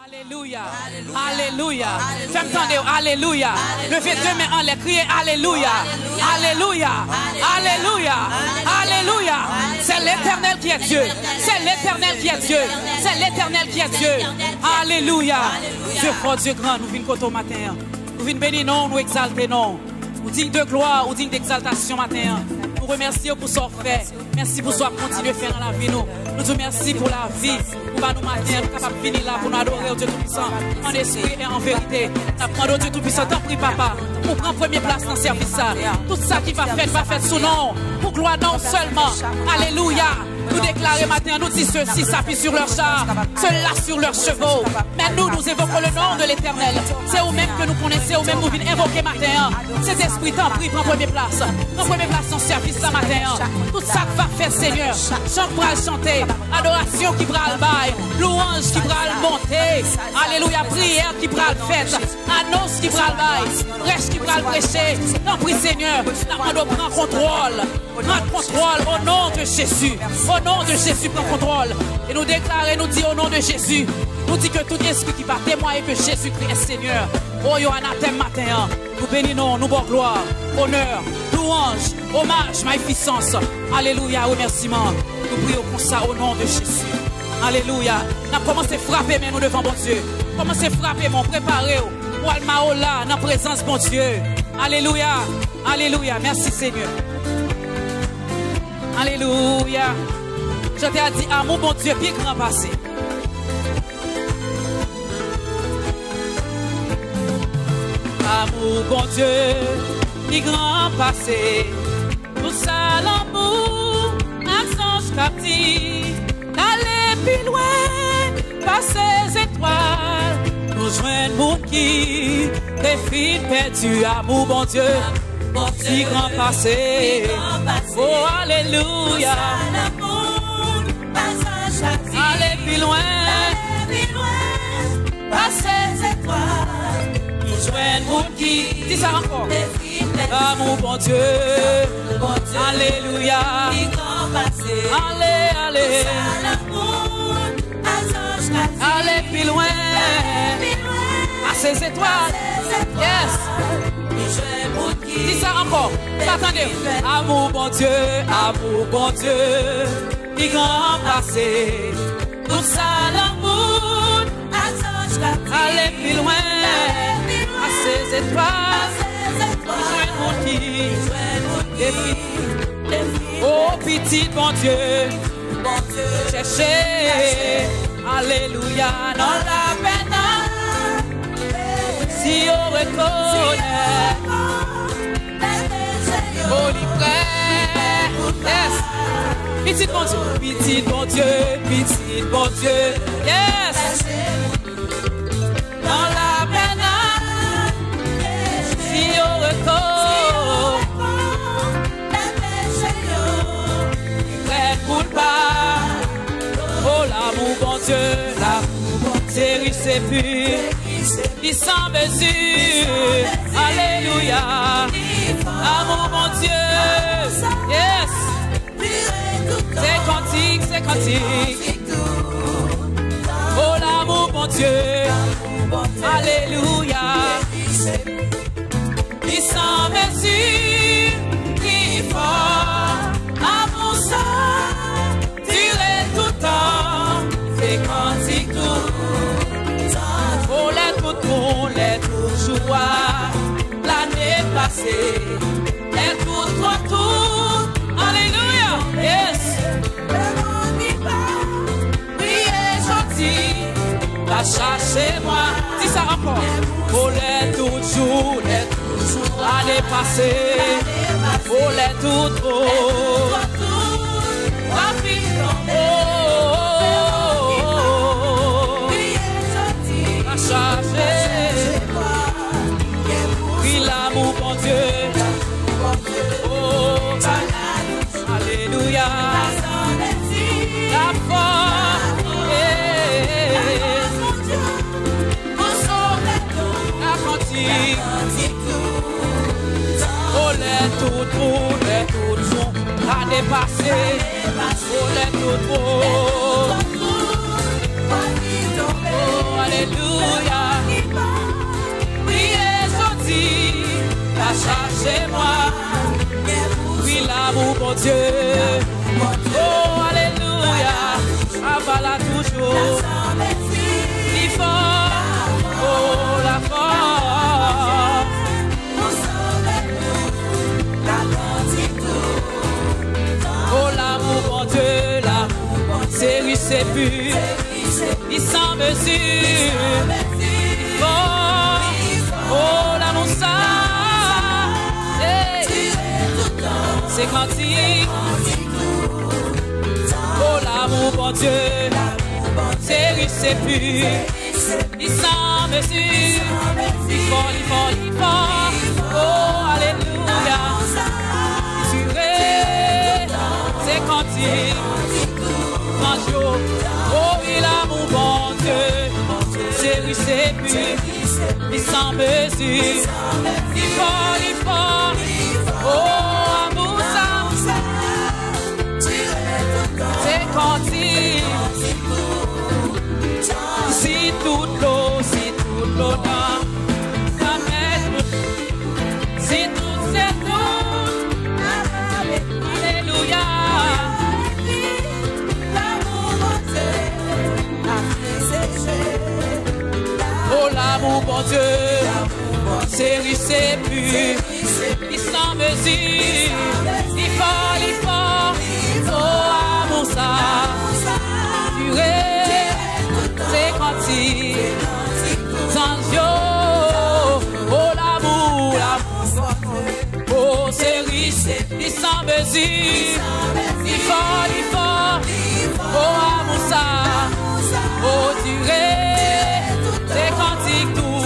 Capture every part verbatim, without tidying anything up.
Alelouya. Alelouya. Fè m tande w. Alelouya. Leve de men anlè, kriye alelouya. Alelouya. Alelouya. Alelouya. C'est l'Éternel qui est Dieu. C'est l'Éternel qui est Dieu. C'est l'Éternel qui est Dieu. Alelouya. Dye fò, Dye gran, nou vin kote w maten an. Nou vin beni non w, nou egzalte non w. Ou diy de glwa, ou diy d'egzaltasyon maten an. Nou remèsye w pou sa w fè. Mèsi pou sa w ap kontinye fè nan lavi nou. Nou di w mèsi pou lavi ou ba nou maten an, nou kapab vini la pou nou adore w, Dye Toupisan, an espri e an verite. N ap mande w, Dye Toupisan, tanpri, Papa, ou pran premye plas nan sèvis sa. Tout sa ki va fèt, va fèt sou non w, pou glwa non w sèlman. Alelouya! Nou deklare maten an, nou di, ceux-ci s'appuient sur leurs chars, ceux-là sur leurs chevaux. Men nou, nous évoquons le nom de l'Éternel. Se ou menm ke nou konnen, se ou menm nou vin envoke maten an. Sentespri, tanpri, pran premye plas. Pran premye plas nan sèvis sa maten an. Tout sa k va fèt, Senyè. Chan k pral chante, adorasyon ki pral bay, louwanj ki pral monte. Alelouya, priyè ki pral fèt, anons ki pral bay, prèch ki pral preche. Tanpri, Senyè, n ap mande w pran kontwòl. Pran kontwòl o non de Jezi. O non de Jezi, pran kontwòl. E nou deklare, nou di, o non de Jezi, nou di ke tout espri ki pa temwaye ke Jezikri è Senyè, o yo anatèm maten an. Nou beni non w, nou ba w glwa, onè, louwanj, omaj, mayifisans. Alelouya, remèsiman. Nou priye w konsa o non de Jezi. Alelouya. N ap kòmanse frape men nou devan Bondye. Kòmanse frape men w, prepare w pou al mawola nan prezans Bondye. Alelouya. Alelouya. Mèsi, Senyè. Alelouya. Chante a di, amou Bondye pi gran pase. Amou Bondye pi gran pase. Pou sa lanmou a zanj k ap di, ale pi lwen pase zetwal. Nou jwenn moun ki te fin pèdi. Amou Bondye pi gran pase. O alelouya. Ale pi lwen pase zetwal. Nou jwenn moun ki, di sa ankò. Amou Bondye. Alelouya. Ale, ale. Ale pi lwen pase zetwal. Yes. Di sa ankò. Pa tande. Amou Bondye, amou Bondye pi gran pase tout sa lanmou. Ale pi lwen pase zetwal. Jwenn moun ki defi. O pitit Bondye, chèche, alelouya, nan lapèn nan. Si yo rekonèt, o li prè. Yes. Pitit Bondye, pitit Bondye, pitit Bondye. Yes. Nan lapèn nan, si yo rekonèt peche yo, li prè pou l pa. O lanmou Bondye, lanmou Bondye riche pi, li san mezi. Alelouya. Amou Bondye. Yes. Se kantik, se kantik. O lanmou Bondye. Alelouya. Li san mezi, li fò. Amou sa dire toutan. Se kantik toutan. O lè tout moun, lè tout jou a, lane pase. Lè tout, twò tout. Alelouya. Yes. Lemonn ki pa priye jodi, pa chache mwa. Di sa ankò. O lè tout jou, lè tout jou, ane pase. O lè tout, o, pa fin tonbe. O, pa chache. Wi, lanmou Bondye. O, alelouya. Lafwa. Eh. Lakantik. O lè tout moun, lè tout moun, ane pase. O lè tout moun. O, alelouya. Dye. Oh, alelouya. Aba la toujou. Li fò. Oh, la fò. Oh, lanmou Bondye, lanmou Bondye, se ri, se pur. Li san mezi, li fò. Oh, lanmou sa, hey, se kantik. Oh, lanmou Bondye, se ri, se pur. Li san mezi, li fò, li fò, li fò. Oh, alelouya. Li dire, se kantik zanj yo. Oh, wi, lanmou Bondye, se ri, se pur. Li san mezi, li fò, li fò. Oh, amou sa, se kantik. Si tout dlo, si tout dlo nan lanmè, si tout se tout, alelouya. Oh, lanmou Bondye, se ri, se pur. Li san mezi, li fò, li fò. Oh, amou sa, dire, se kantik zanj yo. Oh, lanmou, lanmou, oh, se ri, li san mezi, li fò, li fò. Oh, amou sa, oh, dire, se kantik tou.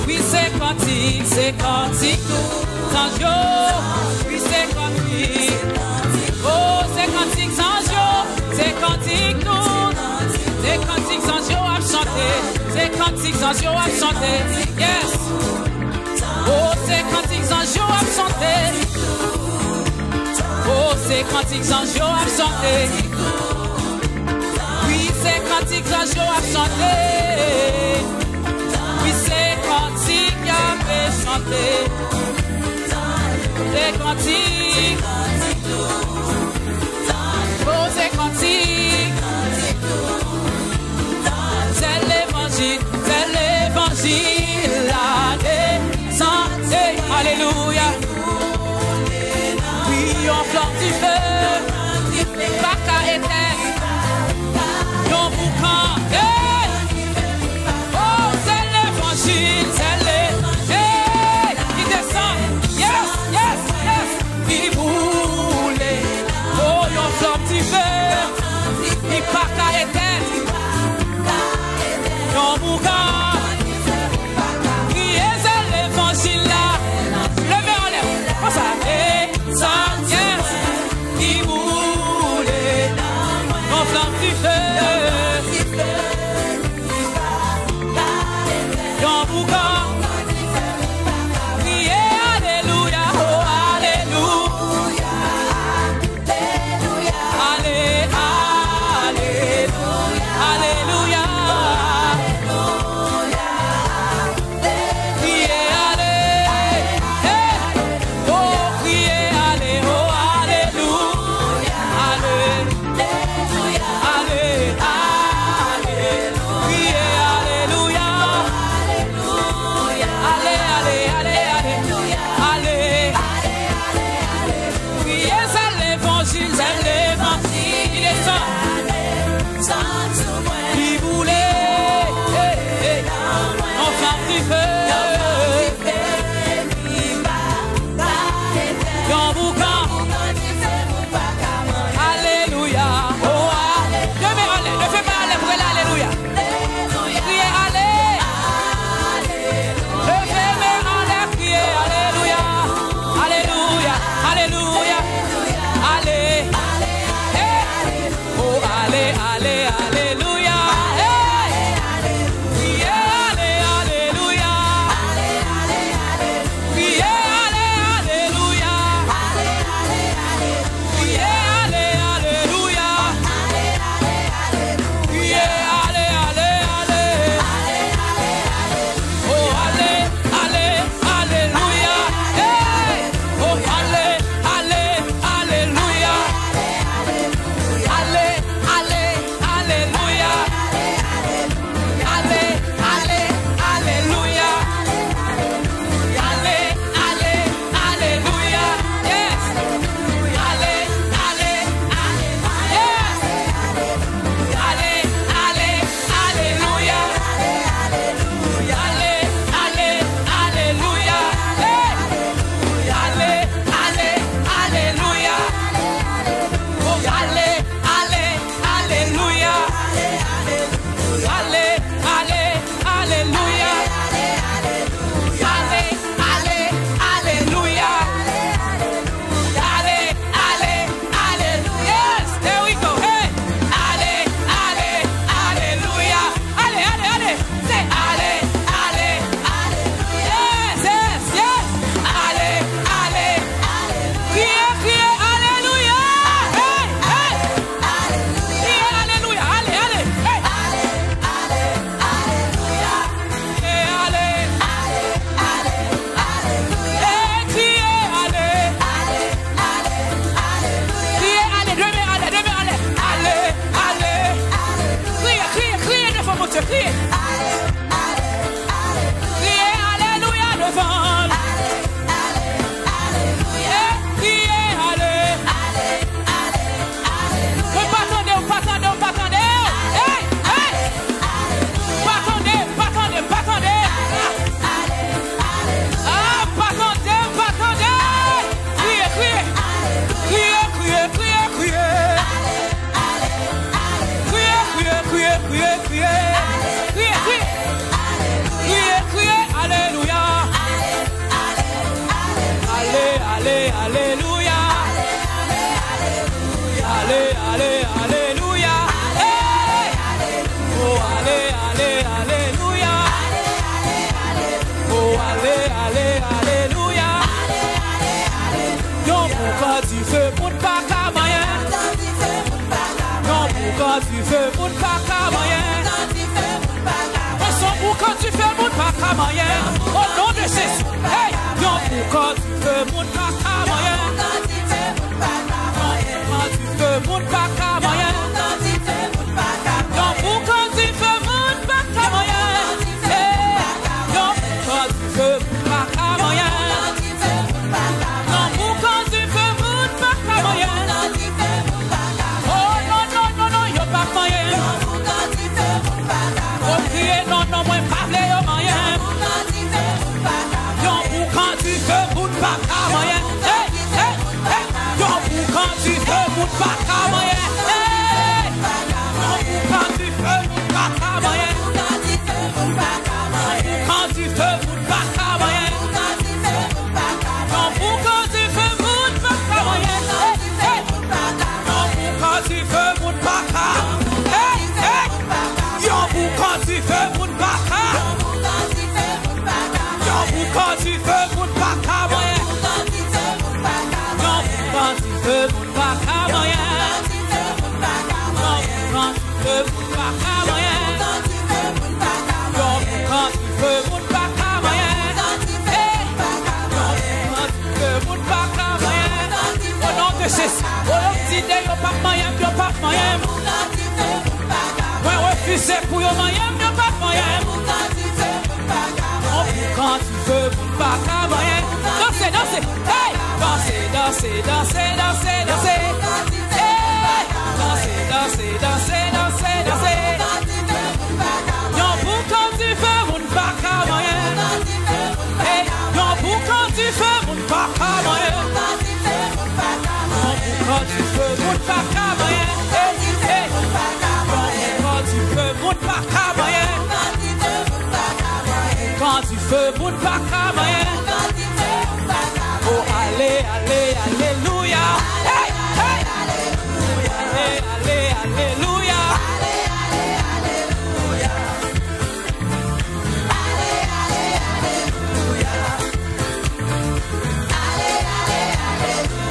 Wi, se kantik, se kantik zanj yo. Wi, se kantik. Oh, se kantik zanj yo. Se kantik nou. Se kantik zanj yo ap chante. Se kantik zanj yo ap chante. Yes. Oh, se kantik zanj yo ap chante. Oh, se kantik zanj yo ap chante. Wi, se kantik zanj yo ap chante. Wi, se kantik y ap chante. Se kantik. Oh, se kantik. Se levanjil, se levanjil la desann. Hey, alelouya. Wi, yon flanm dife pa ka etèn yon boukan. Hey! Oh, se levanjil, se le-, hey! Li desann. Yes, yes, yes. Li boule. Oh, yon flanm dife. Li pa ka etèn yon boukan. Kriye se levanjil la. Leve anlè. Konsa. Desann, yes. Kriye. Kriye alelouya devan l. E kriye ale. Mwen pa tande, m pa tande, m pa tande. Hey, hey. M pa tande, m pa tande, m pa tande. Ah, m pa tande, m pa tande. Kriye, kriye. Kriye, kriye, kriye, kriye. Kriye, kriye, kriye, kriye, kriye. Kriye, kriye. Kriye, kriye, alelouya. Ale, ale, alelouya. Ale, ale, alelouya. Hey! Oh, ale, ale, alelouya. Oh, ale, ale, alelouya. Yon boukan dife, moun pa ka manyen. Yon boukan dife, moun pa ka manyen. Mwen se yon boukan dife, moun pa ka manyen. O non de Jezi. Hey! Yon boukan dife, moun pa ka manyen. Yon boukan dife, moun pa ka manyen. Yon boukan dife, moun pa ka manyen. Hey! Yon boukan dife, moun pa ka manyen. Yon boukan dife, moun pa ka manyen. Oh, non, non, non, non, yo p ap manyen. Yo kriye, non, non, mwen pa vle yo manyen. Yon boukan dife, moun pa ka manyen. Hey, hey, hey. Yon boukan dife, moun pa ka manyen. Hey. Yon boukan dife, moun pa ka manyen. Yon boukan dife, moun pa ka manyen. Yon boukan dife, moun pa ka manyen. Hey, hey. Yon boukan dife, moun pa ka. Hey, hey. Yon boukan dife, moun pa ka. Yon boukan dife, moun pa ka manyen. Yon boukan dife, moun pa ka manyen. Yon boukan dife, moun pa ka manyen. Yon boukan dife, moun pa ka manyen. Hey! Yon boukan dife, moun pa ka manyen. O non de Jezi. O yo di de yo p ap manyen m, yo p ap manyen m. Mwen refize pou yo manyen m, yo p ap manyen m. Yon boukan dife, moun pa ka manyen. Danse, danse, hey! Danse, danse, danse, danse, danse. Hey! Danse, danse, danse, danse, danse. Yon boukan dife, moun pa ka manyen. Hey! Yon boukan dife, moun pa ka manyen. Yon boukan dife, moun pa ka manyen. Hey! Hey! Yon boukan dife, moun pa ka manyen. Boukan dife, moun pa ka manyen. O ale, ale, alelouya. Hey, hey. Ale, ale, alelouya.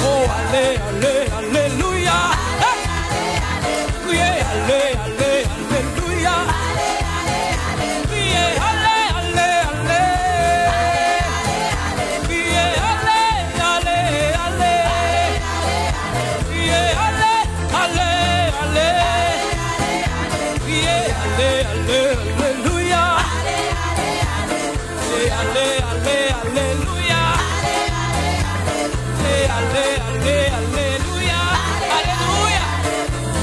O ale, ale, alelouya. Hey. Kriye, ale, ale, alelouya. Kriye, ale, ale, ale. Kriye, ale, ale, ale. Kriye, ale, ale, ale. Kriye, ale, ale, alelouya. Ale, ale, alelouya. Ale, ale, alelouya. Alelouya.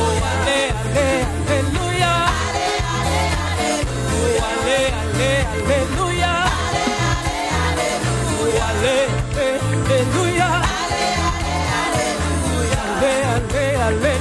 O ale, ale, alelouya. O ale, ale, alelouya. O ale, alelouya. Ale, ale, ale.